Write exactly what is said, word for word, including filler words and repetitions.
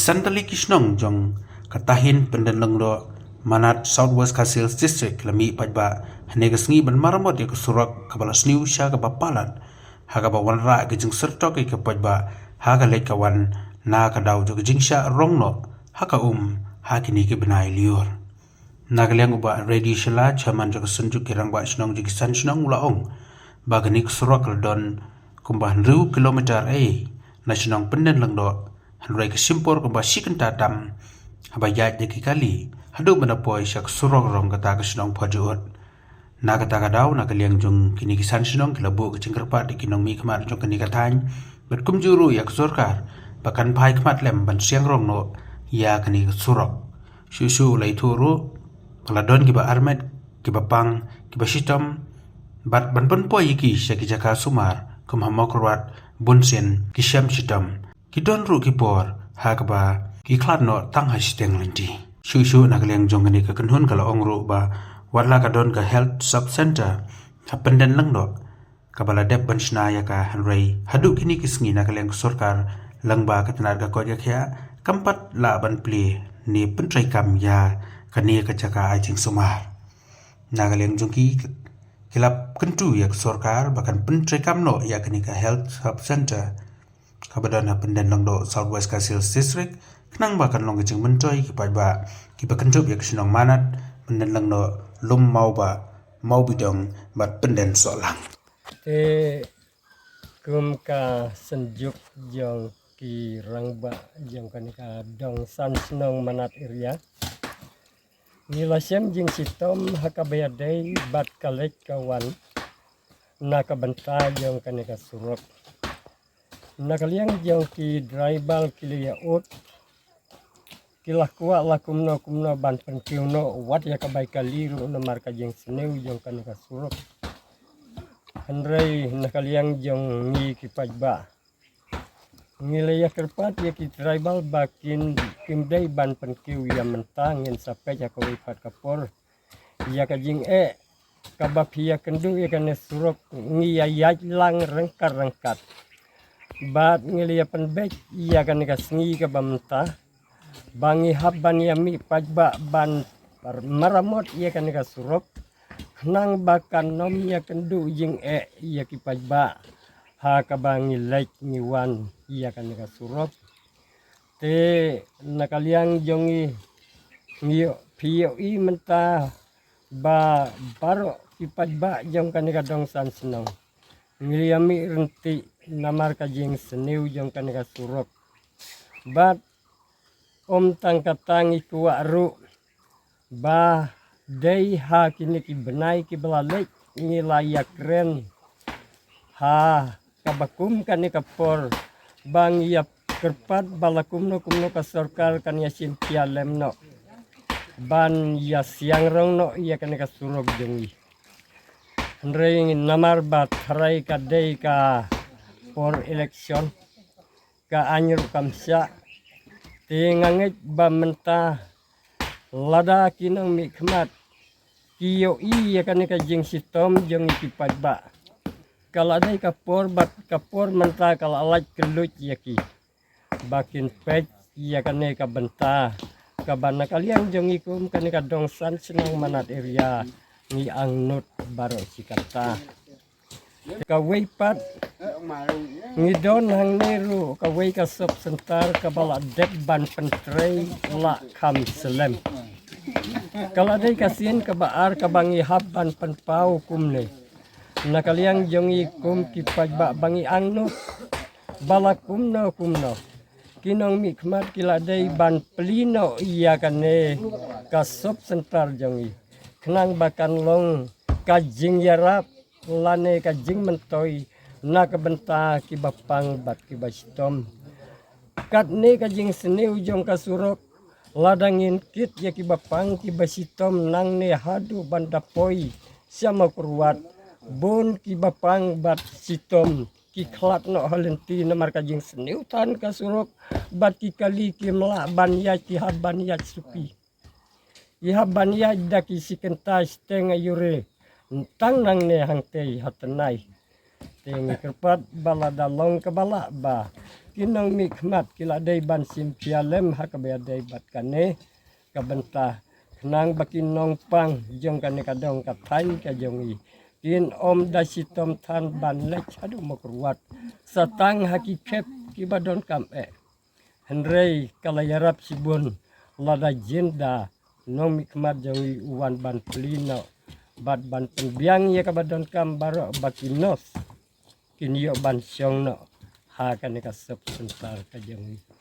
San tylli ki shnong jong ka Tahin, Pyndenlongdoh, Manad, South West Khasi Hills District la mih paidbah hynne ka sngi ban maramot ïa ka surok kaba la sniew sha kaba palat, ha kaba wanrah ka jingsyrtok ïa ka paidbah ha ka leit ka wan na ka daw jong ka jingshah rong noh ha ka um ha kine ki bnai lyiur. Na ka liang u Bah Reddy Shylla, Chairman jong ka Synjuk ki Rangbah Shnong jong ki San Shnong, u la ong ba kane ka surok ka la don kumba hynriew kilometer ei na shnong Pyndenlongdoh, hynrei ka shim por kumba shi kynta tam haba ïaid da ki kali haduh ban da poi sha ka surok rong kata ka shnong Phohjud. Na kata ka daw, na ka liang jong kine ki San Shnong ki la buh ka jingkyrpad ïa ki nongmihkhmat jong kane ka thaiñ bad kumjuh ruh ïa ka sorkar ba kan phai khmat lem ban siang rong noh ïa kane ka surok. Shuh shuh u la ïathuh ruh ba la don kiba armet, kiba pang, kiba shitom bad ban pynpoi ïa ki sha ki jaka sumar kum ha Mawkyrwat, Bunsien, ki shem shitom. Ki don ruh ki por ha kaba ki khlad noh tang ha shiteng lynti. Shuh shuh na ka liang jong kane ka kynhun ka la ong ruh ba wat la ka don ka Health Sub Centre ha Pyndenlongdoh kaba la dep ban shna ïa ka, hynrei haduh kine ki sngi na ka liang ka sorkar lyngba ka tnat ka koit ka khiah kam pat lah ban plie ne pyntreikam ïa kane ka jaka ai jingsumar. Na ka liang jong ki, ki la kyntu ïa ka sorkar ba kan pyntreikam noh ïa kane ka Health Sub Centre kaba don ha Pyndenlongdoh, South West Khasi Hills District, khnang ba kan long ka jingmyntoi ki paidbah kiba kynthup ïa ka shnong Manad, Pyndenlongdoh, Lum Mawbah, Mawbidong bad Pyndensohlang. Te kum ka Synjuk jong ki Rangbah jong kane ka Dong San Shnong Manad area, ngi la shem jingshitom ha kaba ïadei bad ka leit ka wan na ka bynta jong kane ka surok. Na ka liang jong ki driver ki la ïa ud, ki la kwah la kumno kumno ban pynkiew noh wat ïa ka bai kali ruh namar ka jingsniew jong kane ka surok. Hynrei na ka liang jong ngi ki paidbah, ngi la ïa kyrpad ïa ki driver ba kin, kim dei ban pynkiew ïa mynta, ngin sa peit ha kawei pat ka por ïa ka jingeh kaba phi ïa kynduh ïa kane surok. Ngi ïa ïaid lang ryngkat ryngkat bad ngi la ïa pynbeit ïa kane ka sngi kaba mynta ba ngi hap ban ïa mih paidbah ban maramot ïa kane ka surok, khnang ba kan ym ïa kynduh jingeh ïa ki paidbah ha kaba ngi leit ngi wan ïa kane ka surok. Te na ka liang jong ngi, ngi ïoh, phi ïohi mynta ba baroh ki paidbah jong kane ka Dong San Shnong ngi la ïa mih ryntih namar ka jingsniew jong kane ka surok. Bad ym tang kata, ngi kwah ruh ba dei ha kine ki bnai kiba la leit ngi la ïa kren ha kaba kum kane ka por ba ngi ïa kyrpad ba la kumno kumno ka sorkar kan ïa shim khia lem noh ban ïa siang rong noh ïa kane ka surok jong ngi. Hynrei namar ba tharai ka dei ka por election, ka aiñ ruh kam shah, te nga ngeit ba mynta lada ki nongmihkhmat ki ïohi ïa kane ka jingshitom jong ngi ki paidbah, ka la dei ka por bad ka por mynta ka la lait kylluid ïa ki ba kin peit ïa kane ka bynta kaba na ka liang jong ngi kum kane ka Dong San Shnong Manad area ngi angnud baroh shi katta. Kawei pat, ngi don hangne ruh kawei ka sub center kaba la dep ban pyntrei la kham slem. Ka la dei ka sien kaba ar kaba ngi hap ban pynpaw kumne. Na ka liang jong ngi kum ki paidbah ba ngi angnud ba la kumno kumno ki nongmihkhmat ki la dei ban plie noh ïa kane ka sub center jong ngi, khnang ba kan long ka jingïarap lane ka jingmyntoi na ka bynta kiba pang bad kiba shitom. Katne ka jingsniew jong ka surok, lada ngin kit ïa kiba pang kiba shitom nangne haduh ban da poi sha Mawkyrwat, bun kiba pang bad shitom ki khlad noh ha lynti namar ka jingsniew than ka surok, bad ki kali kim lah ban ïaid, ki hap ban ïaid suki. Ki hap ban ïaid da ki shi kynta shiteng aiu re, tang nangne hangtei ha tnai. Te ngi kyrpad ba lada long kaba lah ba ki nongmihkhmat ki la dei ban shim pia lem ha kaba ïadei bad kane ka bynta, khnang ba ki nongpang jong kane ka dong ka thaiñ ka jong i kin ym da shitom than ban leit haduh Mawkyrwat, sa tang ha ki khep kiba donkam eh. Hynrei ka la ïarap shibun lada jin da nongmihkhmat jong i u wan ban plie noh bad ban pynbiang ïa kaba donkam baroh ba ki nurse kin ïoh ban shong noh ha kane ka sub centre ka jong i.